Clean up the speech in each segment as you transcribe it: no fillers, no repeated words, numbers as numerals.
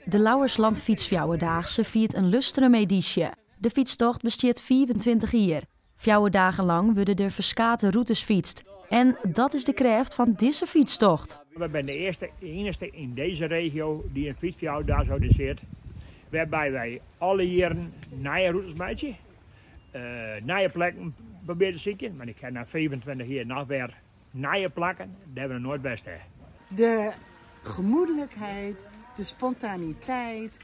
De Lauwersland Fytsfjouwerdaagse fiert in lustrumedysje. De fytstocht bestiet 25 jier. 4 dagen lang wurde der ferskate rûtes fytst. En dat is de krêft fan dizze fytstocht. We binne de earste, iennichste yn dizze regio dy't in fytsfjouwerdaagse organisearret, wêrby't wy alle jierren nije rûtes meitsje, nije plakken probearje te sykjen, mar ik ha nei 25 jier noch wer nije plakken dêr't we noch noait west ha. De gemoedelijkheid, de spontaniteit,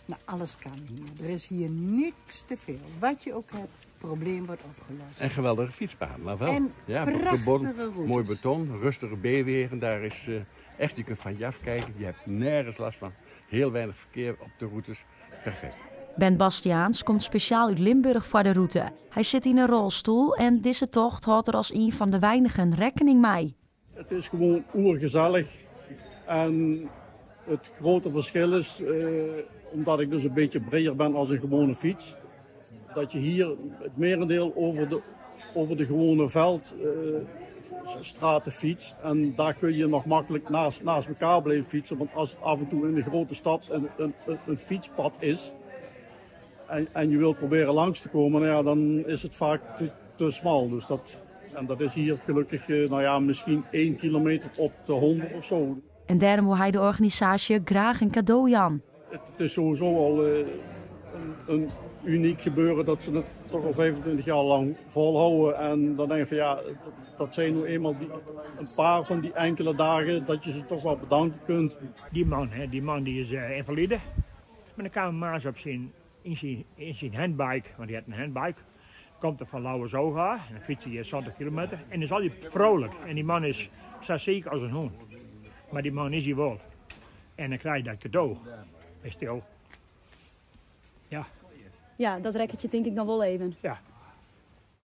nou, alles kan hier. Er is hier niks te veel. Wat je ook hebt, probleem wordt opgelost. En geweldige fietspaden, maar wel. En Ja, prachtige routes. Mooi beton, rustige B-wegen. Daar is echt, je kunt van je afkijken. Je hebt nergens last van. Heel weinig verkeer op de routes. Perfect. Ben Bastiaans komt spesjaal út Limburch foar de rûte. Hy sit yn in rolstoel en dizze tocht hâldt er as ien fan de weinigen rekkening mei. It is gewoan oergesellich en it grutte ferskil is, omdat ik dus in bytsje breder bin as in gewoane fyts, dat je hjir it mearendeel over de gewoane veldstraten fytst en daar kun je noch maklik naast elkaar blijven fietsen, want as it af en toe in de grote stad in fytspad is en je wilt proberen langs te komen, nou ja, dan is it faak te smal. Dus dat, en dat is hier gelukkig, nou ja, miskien 1 kilometer op de 100 of zo. En dêrom wol hy de organisaasje graach in kado jaan. It is sowieso al in unyk gebeuren dat se it toch al 25 jaar lang volhouden. En dan denk ik van ja, dat zijn nu eenmaal een paar van die enkele dagen dat je ze toch wel bedanken kunt. Die man, hè, die man die is ynfalide. Mar dan kaam Maas op syn, yn syn handbike, want hy hat in handbike, komt er fan Lauwersoog en dan fytst hy 70 kilometer en is altyd frolik. En dy man is sa siik as in hûn. Mar dy man is hjir wol. En dan krij je dat kado. Witsto. Ja. Ja, dat rekket je tink ik noch wol even. Ja.